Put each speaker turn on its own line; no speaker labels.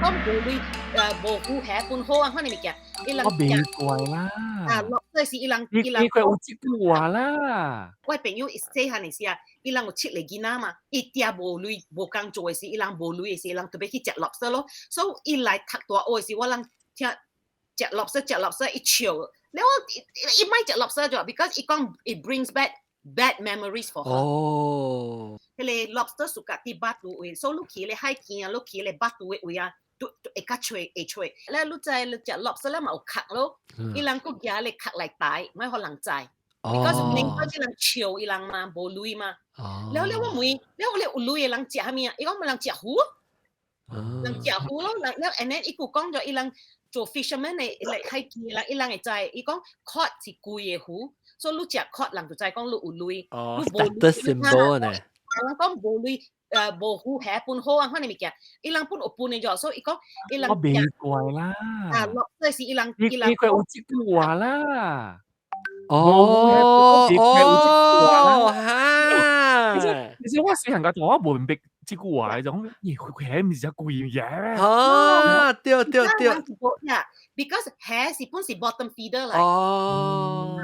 講無鐳無魚蝦分好啊，款的物件，伊人
我袂怪啦。
啊，lobster 是伊人
你
伊人
你佢有這句話啦。
我朋友細漢的時啊，伊人有七個囡仔嘛，伊定無鐳無工做的時，伊人無鐳的時，伊人特別去食 lobster 咯。所以伊來讀大學的時，我人聽食 lobster 食 lobster 伊笑，了我伊莫食 lobster 就，because 伊講 it brings back bad memories for her。
哦，
彼个 lobster 屬甲佇腹肚位，所以你去咧海墘啊，你去咧腹肚的位啊，都都會較脆會脆。咧你知你食 lobster 咧嘛有殼咯，伊人閣舉咧殼來袋，莫予人知。because 明白這人笑伊人嘛，無鐳嘛。了了我問，了你有鐳的人食啥物啊？伊講人食魚，人食魚咯。了了，and then 伊閣講著伊人做 fisherman 的來海墘的人，伊人會知，伊講 cod 是貴的魚，所以你食 cod 人就知講你有鐳。
哦
你無鐳
，status symbol 呢？
人講無鐳，無魚蝦分好啊，款的物件，伊人本有分的咗，所以伊講伊人
我袂怪啦。
啊，lobster 是伊人
你
伊人
你佢有這句話啦。
哦
你佢有這句話啦。
哦，哈。
其實其實我細漢個我無明白這句話，就講咦，佢係毋是隻貴嘢？
哦，對對對。
呀，because 蝦是本是 bottom feeder 來。
哦。